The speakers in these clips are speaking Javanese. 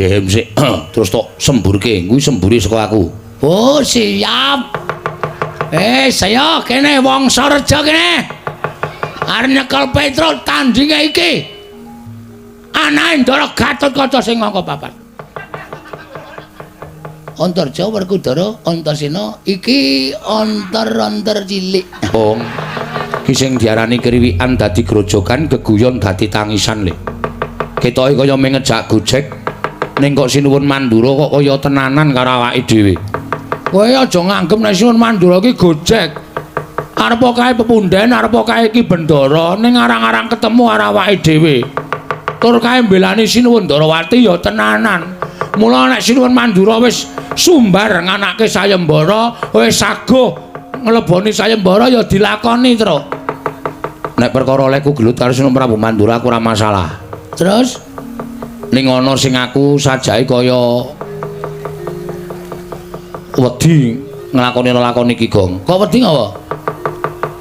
Dehem sik terus tok semburke, kuwi sembure saka aku. Oh, siap. Eh, saya kene Wangsareja kene. Arep nyekel Petruk tandinge iki. Anake Ndara Gatotkaca sing angka papat. Antarja Werkudara Antasena iki antar-antar cilik. Bong. Ki sing diarani kriwikan dadi grojogan, geguyon dadi tangisan le. Ketoke kaya mung ngejak gojek, ning kok Sinuwun Mandura kok kaya tenanan karo awake dhewe. Kowe aja nganggep nek Sinuwun Mandura ki gojek. Arepa kae pepunden, arepa kae ki bendara, ning arang-arang ketemu karo awake dhewe. Tur kae mbelani Sinuwun Ndarawati ya tenanan. Mula nek Sinuwun Mandura wis sumbar nganake sayembara, wis saguh ngleboni sayembara ya dilakoni, Truk. Nek perkara olehku gelut karo Sinuwun Prabu Mandura aku ora masalah. Terus ning ana sing aku sajake kaya wedi nglakoni lelakon iki, Gong. Kok wedi ngapa?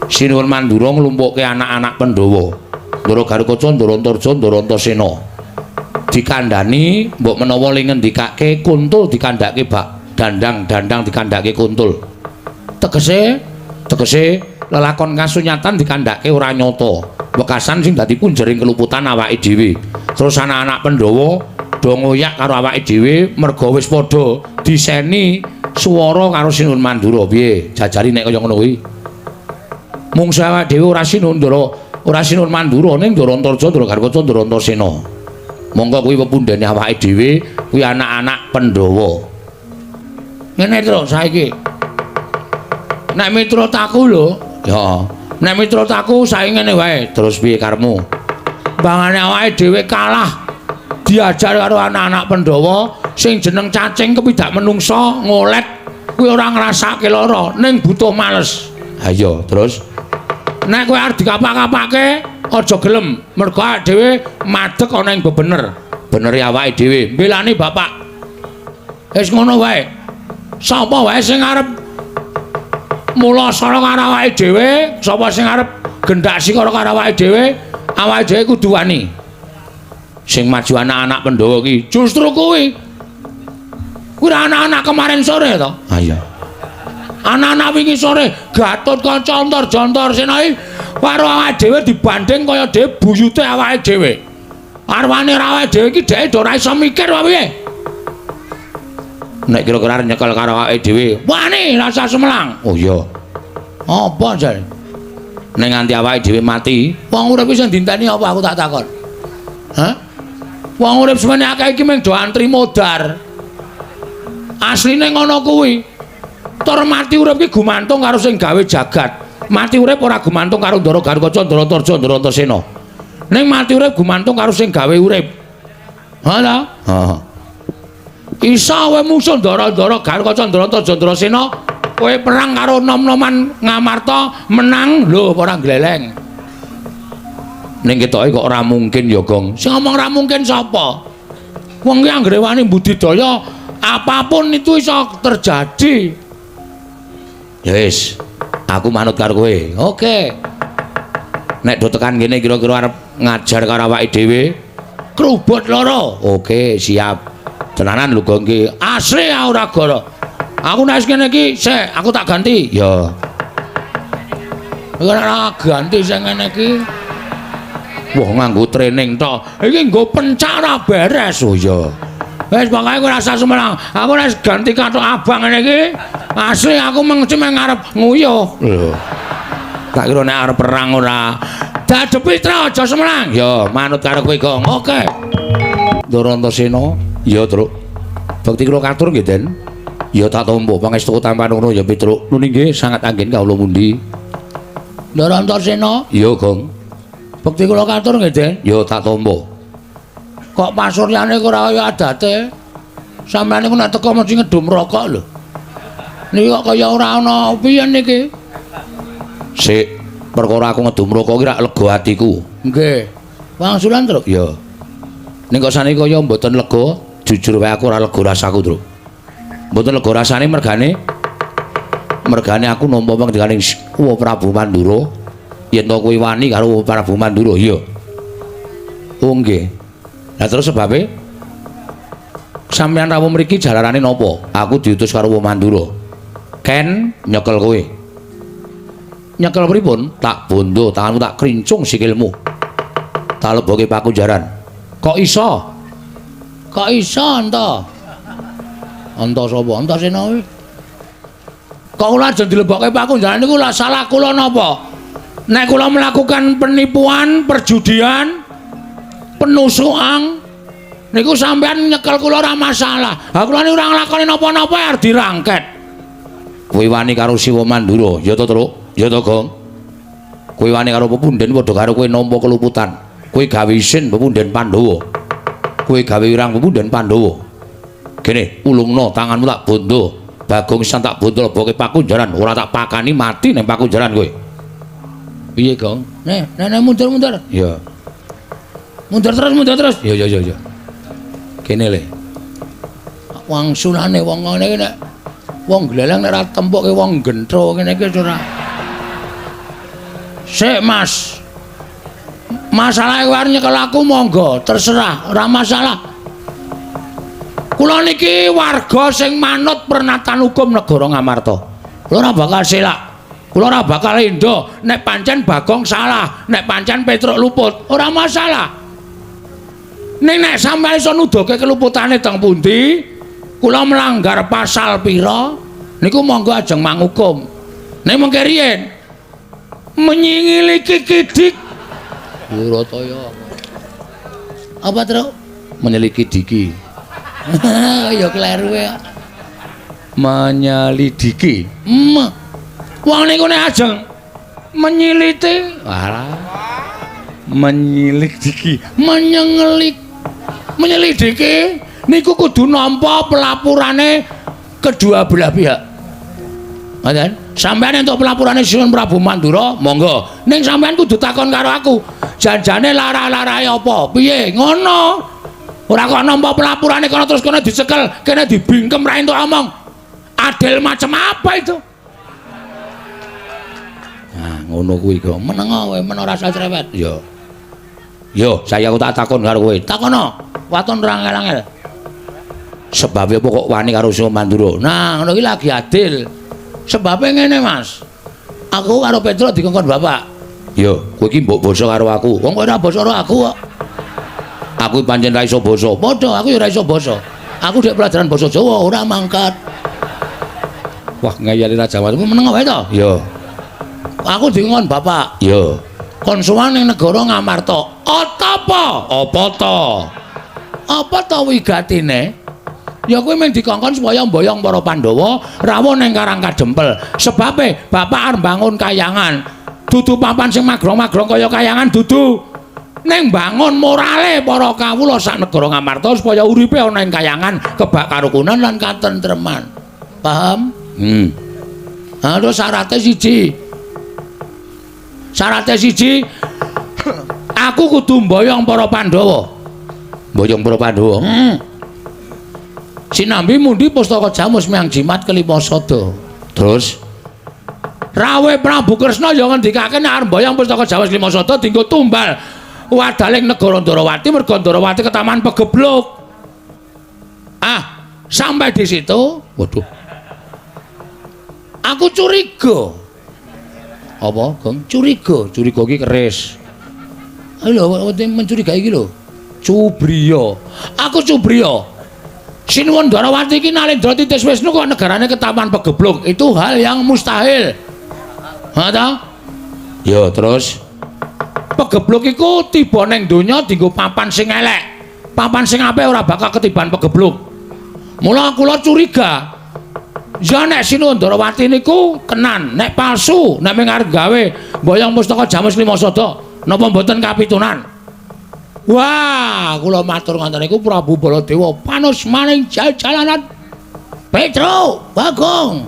Sinuwun Mandura nglumpukke anak-anak Pandhawa. Ndara Garukaca, Ndara Antarja, Ndara Antasena. Dikandhani mbok menawa le ngendikake kuntul dikandhake bak dandang, dandang dikandhake kuntul. Tegese Tegese lelakon kasunyatan dikandhake ora nyata. Wekasan sing dadi punjering keluputan awake dhewe. Terus anak-anak Pandhawa do ngoyak karo awake dhewe merga wis padha diseni swara karo Sinuwun Mandura. Piye? Jajari nek kaya ngono kuwi. Mungsuh awake dhewe ora Sinuwun Ndara, ora Sinuwun Mandura ning Ndara Antarja, Ndara Garukaca, Ndara Antasena. Monggo kuwi pepundhene awake dhewe, kuwi anak-anak Pandhawa. Ngene, Truk, saiki. Nek miturut aku lho, Ya. Nek miturut aku saiki ngene wae. Terus piye karepmu? Bangane awake dhewe kalah diajar karo anak-anak Pandhawa sing jeneng cacing kepidak menungsa ngolet kuwi ora ngrasake lara ning butuh males. Ha iya, terus nek kowe arep dikapak-kapake aja gelem, mergo awake dhewe madeg ana ing bebener. Benere awake dhewe mbelani bapak. Wis ngono wae. Sapa wae sing arep mulasara karo awake dhewe, sapa sing arep gendak sikara karo awake dhewe kudu wani. Sing maju anak-anak Pandhawa ki justru kuwi. Kuwi anak-anak kemarin sore to? Ha iya. Anak-anak wingi sore Gatotkaca Antarja Antasena iki karo awake dhewe dibanding kaya dhewe buyute awake dhewe. Arwane awake dhewe iki dheke ora iso mikir apa piye. Nek kira-kira arep nyekel karo awake dhewe, wani rasa sumelang. Oh iya. Apa jare? Nek nganti awake dhewe mati, wong urip iki sing dinteni apa aku tak takon. Hah? Wong urip semene akeh iki mung do antri modar. Asline ngono kuwi. Tur mati urip iki gumantung karo sing gawe jagat. Mati urip ora gumantung karo Ndara Garukaca, Ndara Antarja, Ndara Antasena. Ning mati urip gumantung karo sing gawe urip. Ha ta? Heeh. Isa kowe musuh Ndara-ndara Garukaca, Ndara Antarja, Ndara Sena, kowe perang karo nom-noman Ngamarta menang lho ora gleleng. Ning ketoke kok ora mungkin ya, Gong. Sing ngomong ora mungkin sapa? Wong ki anggere wani budidaya apapun itu iso terjadi. Ya wis, aku manut karo kowe. Oke. Nek do tekan kene kira-kira arep ngajar karo awake dhewe, krubut loro. Oke, siap. Tenanan lho, Gong ki. Asli ora goro. Aku nek ngene iki, sik aku tak ganti. Ya. Ora ganti sing ngene iki. Wah, nganggo training tok. Iki nggo pencak ora beres. Oh iya. Wis pokoke kowe rasa sumelang. Aku nek ganti kathok abang ngene iki, asli aku mengci meng arep nguyuh. Lho. Tak kira nek arep perang ora. Dadepi tra aja sumelang. Ya, manut karo kowe, Gong. Oke. Ndara Antasena, ya, Truk. Bekti kula katur nggih, Den. Ya tak tampa pangestu tampan ngono ya, Petruk. Nuni nggih sangat anggen kawula mundi. Ndara Antasena? Iya, Gong. Bekti kula katur nggih, Den. Ya tak tampa. Kok pasuryane ora kaya adate? Sampeyan niku nek teko mesti ngedum rokok lho. Niki kok kaya ora ana piye niki? Sik, perkara aku ngedum rokok iki rak lega atiku. Nggih. Wangsulan, Truk? Ya. Ning kok saniki kaya mboten lega, jujur wae aku ora lega rasaku, Truk. Mboten lega rasane mergane aku nampa pangendikaning Wa Prabu Mandura yen to kuwi wani karo Prabu Mandura, iya. Oh nggih. Lah terus sebabe Sampeyan rawuh mriki jalarane napa? Aku diutus karo Wong Mandura. Ken nyekel kowe. Nyekel pripun? Tak bondo tanganmu, tak krincung sikilmu. Tak leboke pakunjaran. Kok iso? Kok iso ento? Ento sapa? Antasena kuwi. Kok kula ajeng dilebokke pakunjaran niku lha salah kula napa? Nek kula melakukan penipuan, perjudian, penusukan niku sampean nyekel kula ora masalah. Ha kula niku ora nglakoni napa-napa arep dirangket. Kowe wani karo Siwa Mandura, ya to, Truk? Ya to, Gong? Kowe wani karo pepunden padha karo kowe nampa keluputan. Kowe gawe isin pepunden Pandhawa. Kowe gawe wirang pepunden Pandhawa. Kene, ulungno tanganmu tak bondo. Bagong sisan tak bondo leboke pakunjaran, ora tak pakani mati ning pakunjaran kowe. Piye, Gong? Nih, nih mundur-mundur. Ya. Mundur terus, mundur terus. Ya ya ya ya. Kene le. Wangsulane wong ngene iki nek wong gleleng nek ora tempukke wong gentro ngene iki ora. Sik, Mas. Masalahe kowe arep nyekel aku monggo, terserah, ora masalah. Kula niki warga sing manut pernatan hukum negara Ngamarta. Kula ora bakal selak. Kula ora bakal endo nek pancen Bagong salah, nek pancen Petruk luput, ora masalah. Ning nek sampeyan iso nuduhke keluputane teng pundi, kula melanggar pasal pira, niku monggo ajeng mangukum. Ning mengke riyen menyingiliki kidik Burataya. Apa, Truk? Menyeliki diki. Ya kleru ya. Menyelidiki. Wong niku nek ajeng menyiliti, walah. Menyelidiki, menyengelik, menyelidiki niku kudu nampa pelapurane kedua belah pihak. Ngoten? Sampeyan entuk pelapurane Sinuwun Prabu Mandura, monggo. Ning sampeyan kudu takon karo aku. Janjane lara-larae apa? Piye? Ngono. Ora kok nampa pelapurane kono terus kono dicekel, kene dibingkem ra entuk omong. Adil macam apa itu? Nah, ngono kuwi kok. Meneng kowe, men ora usah cerewet. Ya. Yo, saya aku tak takon karo kowe. Takono. Waton ora angel-angel. Sebabe apa kok wani karo Sinuwun Mandura? Nah, ngono iki lagi adil. Sebabe ngene, Mas. Aku karo Petruk dikongkon bapak. Yo, kowe iki mbok basa karo aku. Wong kowe ora basa karo aku kok. Aku pancen ra iso basa. Padha, aku ya ora iso basa. Aku dek pelajaran basa Jawa ora mangkat. Wah, ngeyeli Raja Watu. Meneng wae to? Yo. Aku dikongkon bapak. Yo. Kon sowan ning negara Ngamarta. Apa? Apa to? Apa to wigatine? Ya kuwi mung dikongkon supaya mboyong para Pandhawa rawuh ning Karang Kadempel. Sebabe bapak arep mbangun kayangan. Dudu papan sing magrong-magrong kaya kayangan dudu. Ning mbangun morale para kawula sak negara Ngamarta supaya uripe ana ing kayangan kebak karukunan lan katentreman. Paham? Ha terus syarate siji. Syarate siji, aku kudu mboyong para Pandhawa. Mboyong para Pandhawa. Sinambi mundi pustaka jamus miang jimat kelima sada. Terus Rawe Prabu Kresna ya ngendikake nek arep mboyong pustaka jamus lima sada dienggo tumbal wadaling negara Ndarawati merga Ndarawati ketaman pegebluk. Ah, sampai di situ, waduh. Aku curiga. Apa, Gong? Curiga, curiga iki keris. Ayo lho, mencurigai iki lho. Cubriya. Aku cubriya. Sinuwun Ndarawati iki Nalendra Titis Wisnu kok negarane ketaman pegebluk. Itu hal yang mustahil. Ha ta? Ya, terus pegebluk iku tiba ning donya dienggo papan sing elek. Papan sing apik ora bakal ketiban pegebluk. Mula kula curiga. Ya nek Sinuwun Ndarawati niku tenan, nek palsu, nek mung arep gawe mboyong pustaka jamus lima sada, napa mboten kapitunan? Wah, kula matur ngoten niku Prabu Baladewa panus maning jalanan. Petro, Bagong,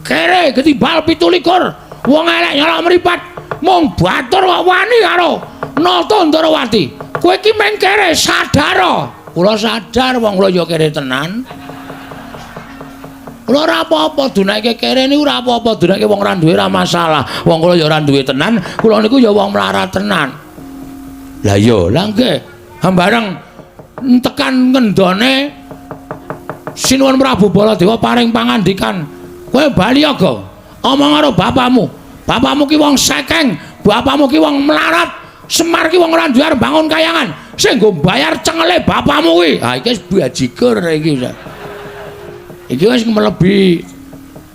kere ketibal 27, wong elek nyolok mripat, mung batur kok wani karo Nata Ndarawati. Kowe iki mung kere sadar. Kula sadar wong kula ya kere tenan. Kula ora apa-apa dunake kere niku ora apa-apa, dunake wong ora duwe ora masalah. Wong kula ya ora duwe tenan, kula niku ya wong melarat tenan. Lah iya, lah nggih. Hambareng tekan ngendone Sinuwun Prabu Baladewa paring pangandikan, kowe bali ya, Gong. Omong karo bapakmu. Bapakmu ki wong sekeng, bapakmu ki wong melarat. Semar ki wong ora duwe arep bangun kayangan. Sing nggo bayar cengele bapakmu kuwi. Ha iki wis bajigur iki. Iki wis mlebi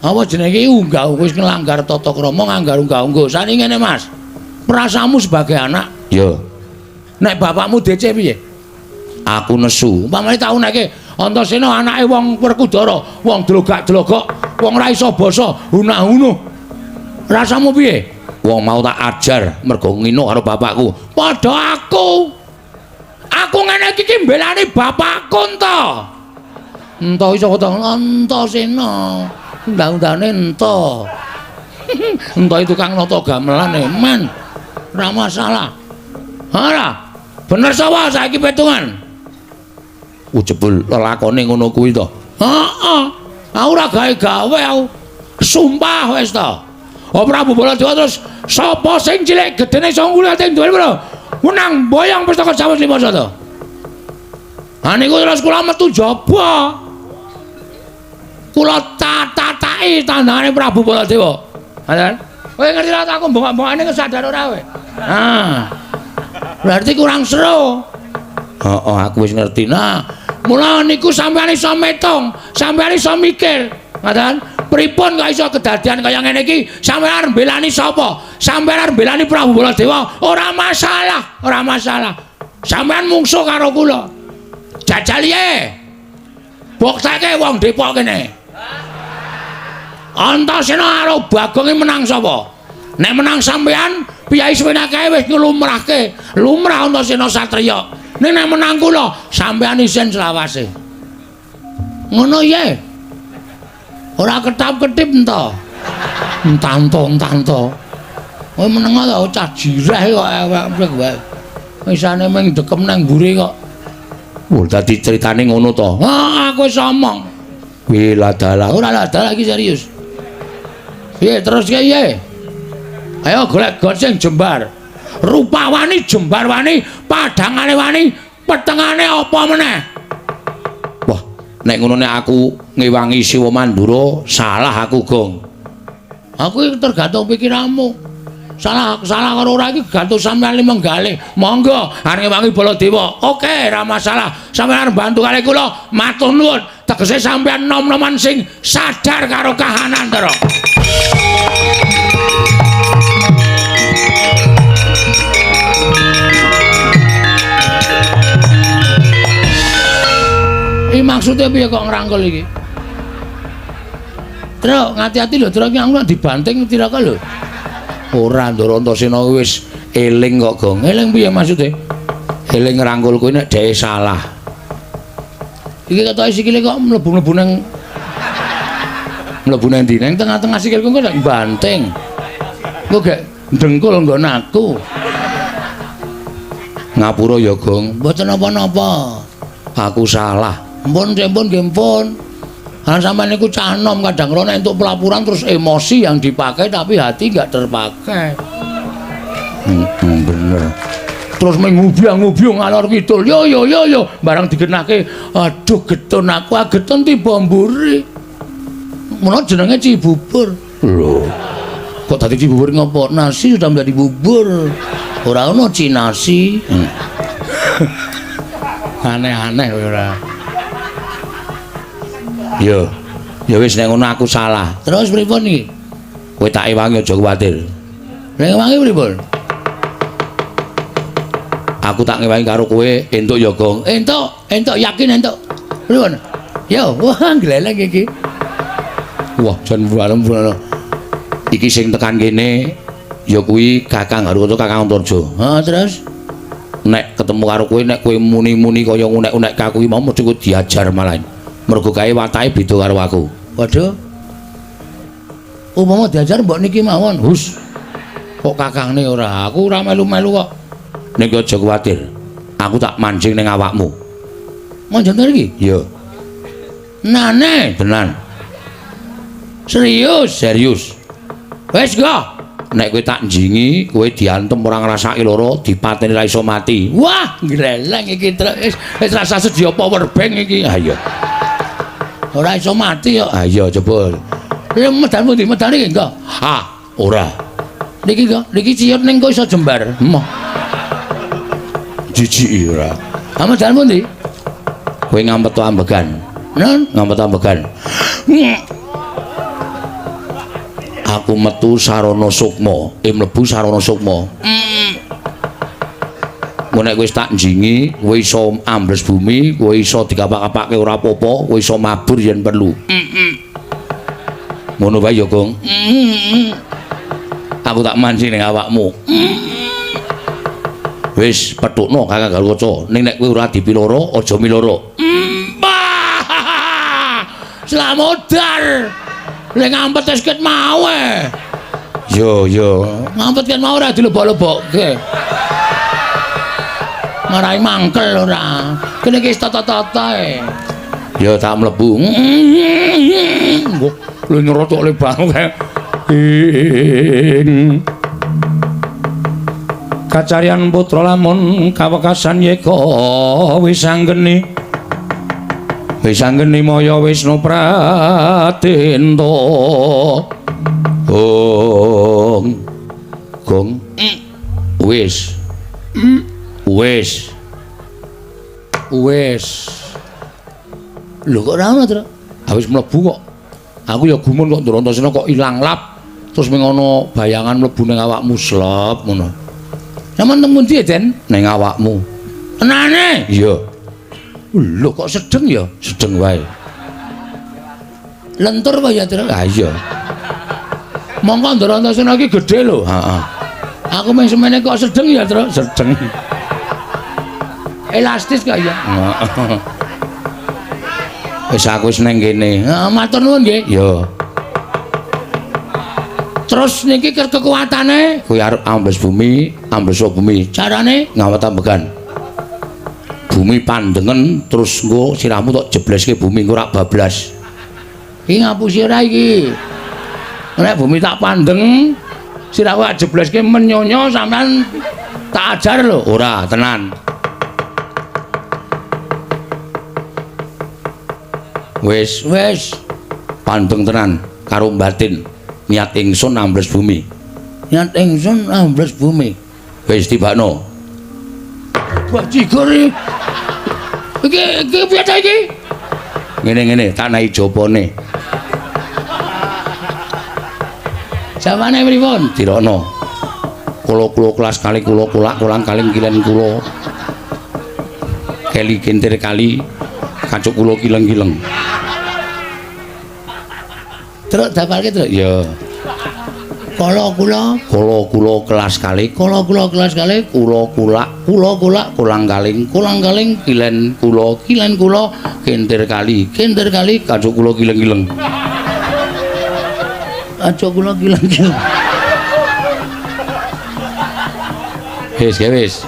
apa jenenge iki unggah wis nglanggar tata krama, nganggar unggah-ungguh. Saniki ngene, Mas. Perasaanmu sebagai anak? Ya. Nek bapakmu DC piye? Aku nesu. Umpamane tak uneke Antasena anake wong Werkudara, wong dlogak-dlogok, wong ora iso basa, hunah-hunuh. Rasamu piye? Wong mau tak ajar mergo ngino karo bapakku. Padha aku. Aku ngene iki ki mbelani bapakku ento. Ento iso kata Antasena. Undang-undane ento. Ento itu tukang nata gamelan e, men. Ora masalah. Ora. Bener sapa saiki petungan? Jebul lelakone ngono kuwi to. Heeh. Aku ora gawe-gawe aku. Sumpah wis to. Oh Prabu Baladewa terus sapa sing cilik gedene iso ngulate duwe pira? Menang boyong pustaka sawus 5 sata. Ha niku terus kula metu jaba. Kula tatataki tandangane Prabu Baladewa. Ha. Kowe ngerti ra aku bongok-bongokane kesadar ora kowe? Ha. Berarti kurang seru. Heeh, aku wis ngerti. Nah, mula niku sampeyan iso metung, sampeyan iso mikir. Ngoten? Pripun kok iso kedadian kaya ngene iki? Sampeyan arep mbelani sapa? Sampeyan arep mbelani Prabu Baladewa? Ora masalah, ora masalah. Sampeyan mungsuh karo kula. Jajal ye. Bukteke wong Depok kene. Antasena karo Bagong menang sapa? Nek menang sampeyan, piyai sewenake wis nglumrahke. Lumrah Antasena satriya. Nek nek menang kula, sampeyan isin selawase. Ngono ye. Ora ketap-ketip ento. Entanto-entanto. Kowe meneng to cah jireh kok awake kowe. Isane mung dekem nang mburi kok. Oh, dadi critane ngono to. Ha, aku wis omong. Kuwi ladalah. Ora ladalah iki serius. Piye terus piye? Ayo golek gon sing jembar. Rupa wani, jembar wani, padhangane wani, petengane apa meneh? Wah, nek ngono nek aku ngewangi Siwa Mandura, salah aku, Gong. Aku iki tergantung pikiranmu. Salah salah karo ora iki gantung sampeyan menggalih. Monggo arep ngewangi Baladewa. Oke, ora masalah. Sampeyan arep bantu kali kula, matur nuwun. Tegese sampeyan nom-noman sing sadar karo kahanan, Ndara. Iki maksudnya piye kok ngrangkul iki? Truk, ngati-ati lho, truk iki aku dibanting tiraka lho. Ora, Ndara Antasena wis eling kok, Gong. Eling piye maksude? Eling ngrangkul kuwi nek dheke salah. Iki ketoke sikile kok mlebu-mlebu nang mlebu nang ndi? Nang tengah-tengah sikilku kok nek banting. Kok gek dengkul nggon aku. Ngapura ya, Gong. Mboten napa-napa. Aku salah. Mpun, mpun, nggih mpun. Lan sampeyan niku cah nom kadang rono entuk pelaporan terus emosi yang dipakai tapi hati enggak terpakai. Bener. Terus mengubyang-ngubyung ngalor kidul. Yo yo yo yo barang digenake, aduh getun aku, getun tiba mburi. Mula jenenge Cibubur. Lho. Kok dadi Cibubur ngopo? Nasi sudah menjadi bubur. Ora ono cinasi. Aneh-aneh ora. Yo. Ya wis nek ngono aku salah. Terus pripun iki? Kowe tak ewangi aja kuwatir. Nek ewangi pripun? Aku tak ngewangi karo kowe entuk ya, Gong. Entuk, entuk yakin entuk. Pripun? Yo, wah gleleng iki. Wah, jan bareng-bareng. Iki sing tekan kene ya kuwi Kakang Haruta, Kakang Antarja. Ha, terus nek ketemu karo kowe, nek kowe muni-muni kaya ngunek-unek aku iki mau mesti kowe diajar malah. Mergo kae watake beda karo aku. Waduh. Umpama diajar mbok niki mawon. Hus. Kok kakangne ora? Aku ora melu-melu kok. Nek aja kuwatir. Aku tak mancing ning awakmu. Mancing iki? Iya. Nane, tenan. Serius? Serius. Wis go. Nek kowe tak njingi, kowe diantem ora ngrasake lara, dipateni ra iso mati. Wah, greleng iki wis rasa sedia power bank iki. Ha iya. Ora iso mati kok. Ha iya coba. Lha medal pundi? Medal iki enggak? Ha, ora. Niki kok, niki ciut ning kok iso jembar. Emoh. Jijiki ora. Ha medal pundi? Kowe ngampet ambegan. Nun, ngampet ambegan. Aku metu sarana sukma, mlebu sarana sukma. Engko nek wis tak njingi, kowe iso ambles bumi, kowe iso dikapak-kapake ora apa-apa, kowe iso mabur yen perlu. Ngono wae ya, Gong. Aku tak mancing ning awakmu. Wis petukno Kakang Garukaca, ning nek kowe ora dipiloro aja miloro. Slamodar. Lek ngampet wis ket mau e. Yo yo, ngampet ket mau ora dilebok-lebokke. Marai mangkel ora. Kene iki wis tata-tata e. Ya tak mlebu. Lho nyerotok le banget. Ing kacarian putra lamun kawekasan yeka wis anggeni. Wis anggeni maya Wisnu Pratenta. Gong. Gong. Wis. Wis. Wis. Lho kok ora ono, Tru? Ha wis mlebu kok. Aku ya gumun kok Ndrantasena kok ilang lap. Terus ming ana bayangan mlebu ning awakmu slep ngono. Sampeyan teng pundi, Den? Ning awakmu. Tenane? Iya. Lho kok sedeng ya? Sedeng wae. Lentur wae ya, Tru? Ha iya. Mongko Ndrantasena iki gedhe lho. Heeh. Aku mung semene kok sedeng ya, Tru? Sedeng. Elastis kok ya. Heeh. Wis aku wis nang kene. Heeh, matur nuwun nggih. Ya. Terus niki kekuatane kuwi arep ambles bumi, ambles bumi. Carane ngawet ambegan. Bumi pandengen terus engko sirahmu tok jebleske bumi engko rak bablas. Iki ngapusi ora iki? Nek bumi tak pandeng, sirahku tak jebleske menyonyo sampean tak ajar lho. Ora, tenan. Wis, wis. Pandeng tenan karo batin. Niat ingsun ambles bumi. Niat ingsun ambles bumi. Wis tibakno. Bajigur iki. Iki iki piye ta iki? Ngene-ngene tak nahi jopone. Jawane pripun? Dirokno. Kula-kula kelas kali kula kulak kulang kaling kilen kula. Keli kintir kali kacuk kula kileng-kileng. Truk dapalke, Truk. Ya. Kala kula, kala kula kelas kali, kala kula kelas kali, kula kulak, kula kulak, kulang kaling, kulang kaling, kilen kula, kilen kula, kintir kali, kintir kali, kacuk kula kileng-kileng. Kacuk kula kileng-kileng. Wis, wis.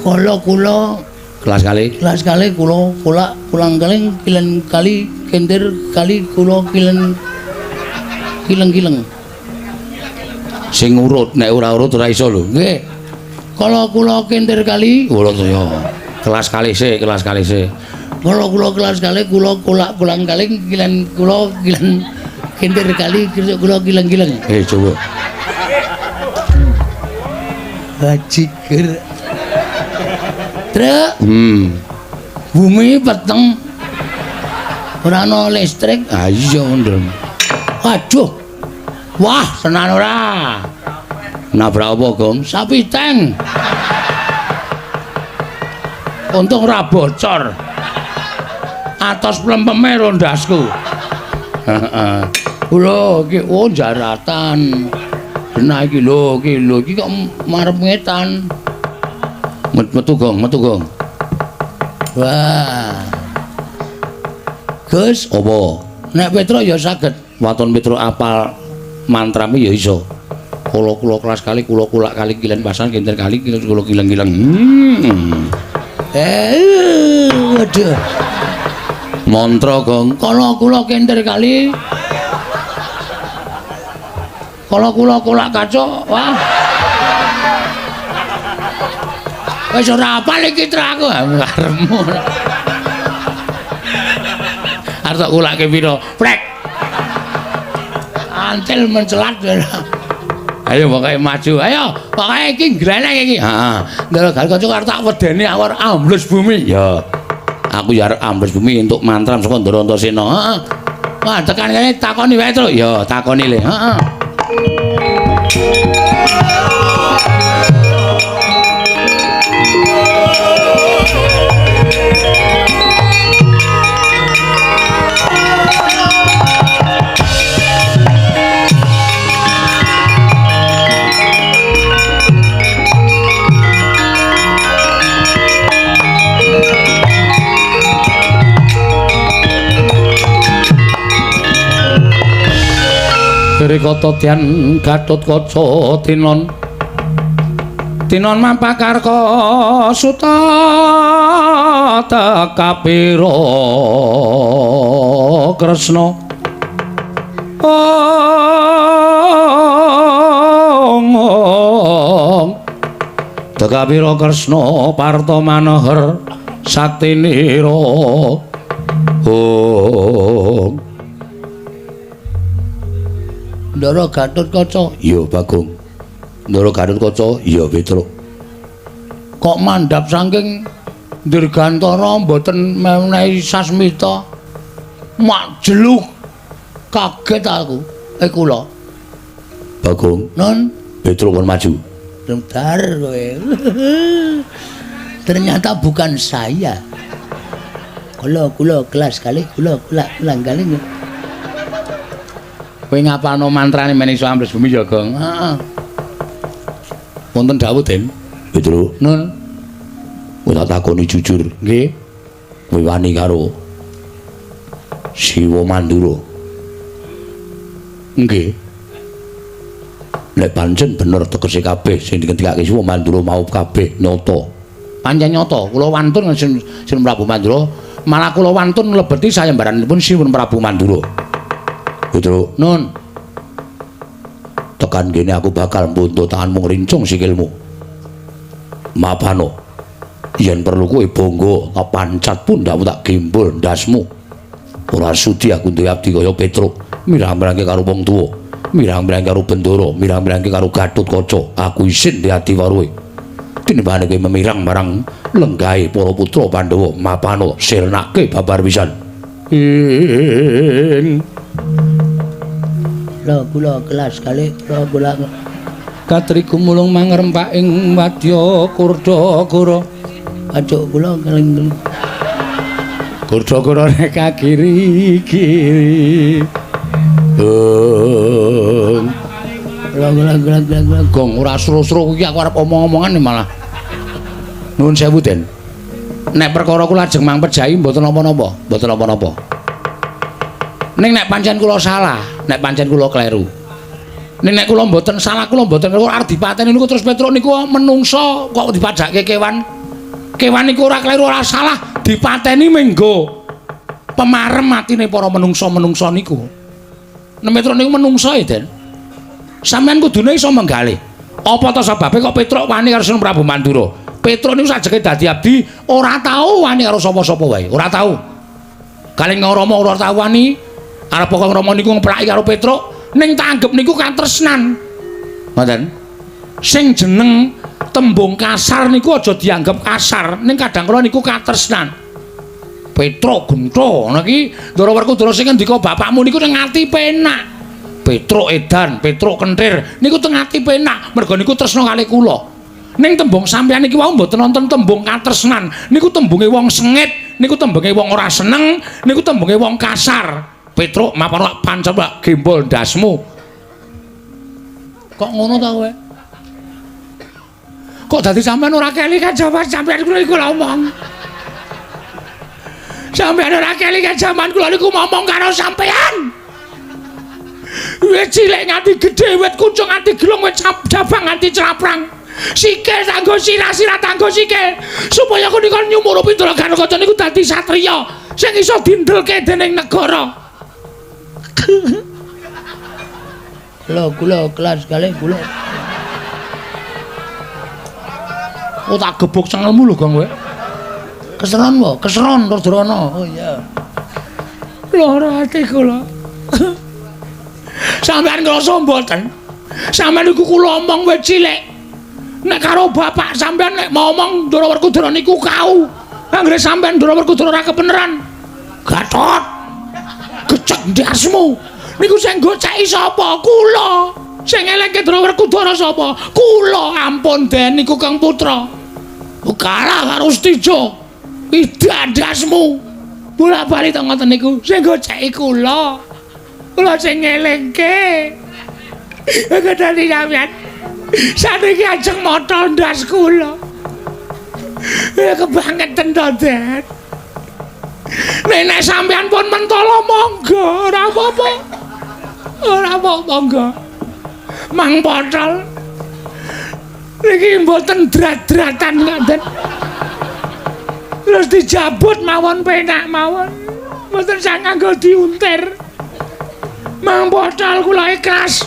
Kala kula kelas kali, kelas kali kula kulak, kulang kaling, kilen kali, kintir kali, kula kilen kileng-kileng. Sing urut, nek ora urut ora iso lho. Nggih. Kala kula kintir kali, kula saya. Kelas kali sik, kelas kali sik. Kala kula kelas kali, kula kulak kulang kaling, kilen kula kilen kintir kali, kula kileng-kileng. Coba. Bajigur. Truk. Bumi peteng. Ora ana listrik. Ha iya ndem. Waduh. Wah, tenan ora. Nabrak apa, Gong? Sapi tank. Untung ora bocor. Atos plempeme rondasku. Heeh. Lho iki oh jaratan. Genah iki lho, iki lho iki kok marep ngetan. Metu Gong, metu Gong. Wah. Gus, apa? Nek Petruk ya saged. Waton Petruk apal mantrame ya iso. Kula-kula kelas kali, kula kulak kali kilen pasan kintir kali, kula kileng-kileng. Waduh. Mantra Gong. Kala kula kintir kali. Kala kula kulak kacuk. Wah. Wis ora apal iki truk aku. Karepmu. Arep tak kulake pira? Prek. Antil mencelat. Ayo pokoke maju. Ayo, pokoke iki glenek iki. Heeh. Ndara Gatotkaca arep tak wedeni aku arep ambles bumi. Ya. Aku ya arep ambles bumi entuk mantram saka Ndara Antasena. Heeh. Wah, tekan kene takoni wae, Truk. Ya, takoni le. Heeh. Rikata Dyan Gatotkaca tinon tinon mampakarka suta tekapira Kresna ong tekapira Kresna parta manohar saktinira ong. Ndara Gatotkaca. Iya, Bagong. Ndara Gatotkaca, iya, Petruk. Kok mandhap saking Dirgantara mboten menehi sasmita? Mak jeluk. Kaget aku. Kula. Bagong. Nun, Petruk kon maju. Bentar kowe. Ternyata bukan saya. Kula kula kelas kali kula kula ulang kali. Kowe ngapalno mantrane men iso ambles bumi ya, Gong? Heeh. Wonten dawuh, Den. Petruk. Nun. Kowe tak takoni jujur, nggih. Kowe wani karo Siwa Mandura. Nggih. Nek pancen bener tegese kabeh sing dikendikake Siwa Mandura mau kabeh nyata. Pancen nyata, kula wantun Sin Prabu Mandura, malah kula wantun mlebeti sayembaranipun Siwa Prabu Mandura. Petruk, nun. Tekan kene aku bakal mbuntu tanganmu ngrincung sikilmu. Mapano. Yen perlu kowe bangga, tak pancat pundhakmu tak gembul ndasmu. Ora sudi aku duwe abdi kaya Petruk, mirang-mirangke karo wong tuwa, mirang-mirangke karo Bendara, mirang-mirangke karo Gatotkaca. Aku isin di ati waruhe. Tinimbangane kowe memirang marang lenggahe para putra Pandhawa, mapano sirnake babar pisan. Ing Kula kula kelas kali kula kula katri gumulung mangrempak ing wadya Kurdagara. Ajuk kula keling Kurdagara nek kiri-kiri. Ong. Kula kula kula kula gong ora sro-sro iki aku arep omong-omongan malah. Nuwun sewu, Den. Nek perkara kula ajeng mangpejahi mboten napa-napa, mboten napa-napa. Ning nek pancen kula salah, nek pancen kula kleru. Ning nek kula mboten salah, kula mboten kleru arep dipateni niku terus Petruk niku menungso kok dipadhakke kewan. Kewan niku ora kleru ora salah, dipateni menggo pemarem atine para menungso-menungso niku. Nek Petruk niku menungso e, Den. Sampeyan kudune iso menggalih. Apa ta sebabe kok Petruk wani karo Sunan Prabu Mandura? Petruk niku sajeke dadi abdi ora tau wani karo sapa-sapa wae, ora tau. Kalih Rama ora tau wani. Arep kok Rama niku ngeplaki karo Petruk, ning tanggep niku katresnan. Ngoten. Sing jeneng tembung kasar niku aja dianggep kasar, ning kadang kala niku katresnan. Petruk gentha ngono iki Ndara Werkudara sing ngendika bapakmu niku ning ati penak. Petruk edan, Petruk kentir niku teng ati penak, merga niku tresna kalih kula. Ning tembung sampeyan iki wau mboten wonten tembung katresnan, niku tembunge wong sengit, niku tembunge wong ora seneng, niku tembunge wong kasar. Petruk mapan pancet gembol ndasmu. Kok ngono ta kowe? Kok dadi sampean ora kelingan jaman sampean kula iku ngomong. Sampean ora kelingan jaman kula niku ngomong karo sampean. Wit cilik nganti gedhe, wit kucung nganti gelung, wit jabang nganti craprang. Sikil tanggo sirah, sirah tanggo sikil. Supaya aku niku nyumurupi Ndara Gatotkaca niku dadi satriya sing iso dindelke dening negara. Kula kula kelas kali kula. Oh tak gebuk cengelmu lho, Gong kowe. Keseron wae, keseron Rudrono. Oh iya. Lara ati kula. Sampeyan ngrasa mboten? Sampeyan niku kula omong wit cilik. Nek karo bapak sampeyan nek ngomong Ndara Werkudara niku kau. Anggere sampeyan Ndara Werkudara ora kebeneran. Gatot. Gecek ndasmu. Niku sing goceki sapa? Kula. Sing eleke Ndara Werkudara sapa? Kula. Ampun Den niku Kang Putra. Kalah karo Setija. Ida ndasmu. Bola-bali to ngoten niku. Sing goceki kula. Kula sing ngelingke. Kedani sampeyan. Saniki ajeng motol ndas kula. Kebangeten to, Den. Nek sampeyan pun mentolo monggo, ora apa-apa. Ora apa-apa monggo. Mang potol. Niki mboten drat-dratan ngoten. Terus dijabut mawon penak mawon. Mboten sang nganggo diuntir. Mang potol kula ikhlas.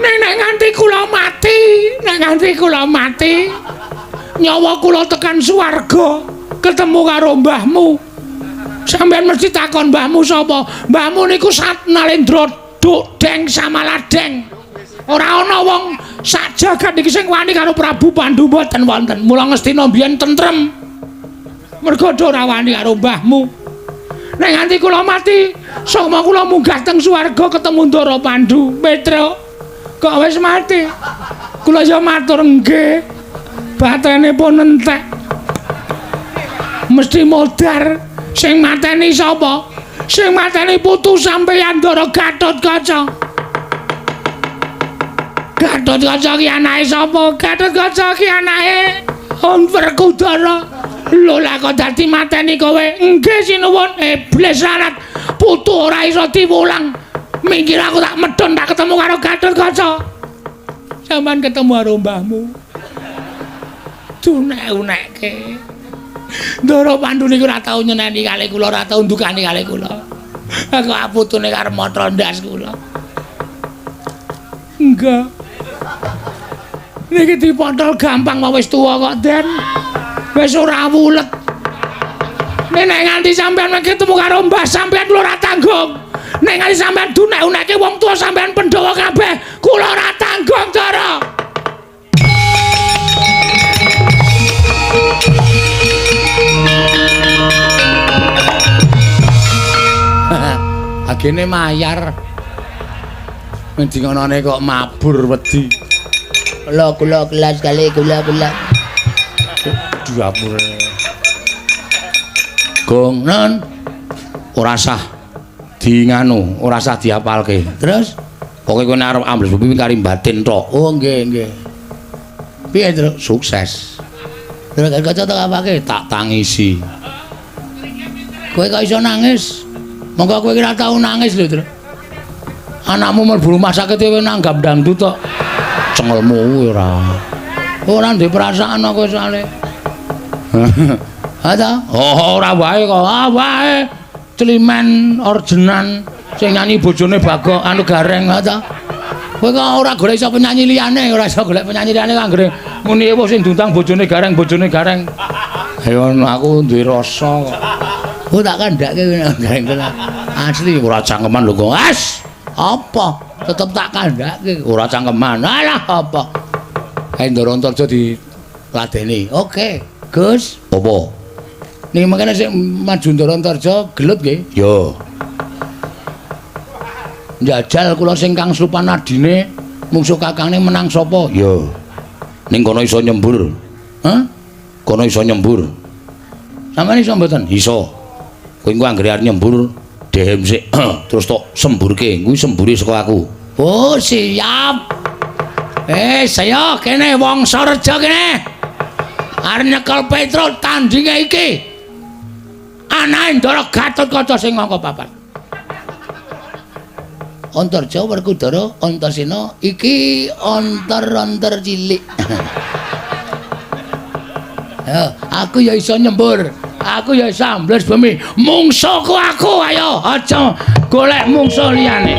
Nek nganti kula mati, nek nganti kula mati, nyawa kula tekan swarga, ketemu karo mbahmu. Sampeyan mesti takon mbahmu sapa? Mbahmu niku Sat Nalendra Duk Deng Samaladeng. Ora ana wong sak jagat iki sing wani karo Prabu Pandu mboten wonten. Mula Ngastina mbiyen tentrem. Mergo ora wani karo mbahmu. Nek nganti kula mati, soma kula munggah teng swarga ketemu Ndara Pandu. Petruk, kok wis mati? Kula ya matur nggih. Batene pun entek. Mesti modar. Sing mateni sapa? Sing mateni putu sampeyan Ndara Gatotkaca. Gatotkaca ki anake sapa? Gatotkaca ki anake Werkudara. Lho lah kok dadi mateni kowe? Nggih sinuwun. Iblis larat. Putu ora iso diwulang. Minggir aku tak medhun tak ketemu karo Gatotkaca. Sampeyan ketemu karo mbahmu. Dunek-unekke. Ndara Pandu niku ora tau nyeneni kalih kula, ora tau ndukani kalih kula. Aku putune karo motro ndas kula. Enggak. Niki dipotol gampang wae wis tuwa kok, Den. Wis ora wulet. Nek nganti sampeyan ketemu karo mbah sampeyan kula ora tanggung. Nek nganti sampeyan dunek-unekke wong tuwa sampeyan Pandhawa kabeh, kula ora tanggung, Ndara. Agene mayar. Ngendi ngonone kok mabur wedi. Kula kula kelas kali kula kula. Dapure. Gong nen ora sah di nganu, ora sah diapalke. Terus pokoke kowe nek arep ambles bumi kari batin tok. Oh nggih nggih. Piye, Truk? Sukses. Terus kaca tak apake? Tak tangisi. Kowe kok iso nangis? Monggo kowe ora tau nangis lho, Truk. Anakmu mlebu rumah sakit kowe nanggap dangdut tok. Cengelmu ora. Ora ndek perasaan aku soalé. Ha ta? Oh, ora wae kok. Ah wae. Climen orjenan sing nyanyi bojone Bagong anu Gareng ha ta? Kowe kok ora golek iso penyanyi liyane, ora iso golek penyanyi liyane kok anggere muni ewo sing diundang bojone Gareng, bojone Gareng. Ayo aku duwe rasa kok. Oh tak kandhake Gareng tenan. Asli ora cangkeman lho kok. As, apa? Tetep tak kandhake. Ora cangkeman. Alah apa? Kae Ndara Antarja diladeni. Oke, Gus. Apa? Niki mangkene sing maju Ndara Antarja gelut nggih? Ya. Njajal kula sing kang slupan adine mungsuh kakangne menang sapa? Ya. Ning kono iso nyembur. Hah? Kono iso nyembur. Sampeyan iso mboten? Iso. Kowe engko anggere arep nyembur dehem sik terus tok semburke. Kuwi sembure saka aku. Oh, siap. Saya kene wong Sareja kene. Arep nyekel Petruk tandinge iki. Anake Ndara Gatotkaca sing angka papat. Antarja Werkudara Antasena iki antar-antar cilik. Ya, aku ya iso nyembur. Aku ya iso ambles bumi. Mungsuhku aku, ayo aja golek mungsuh liyane.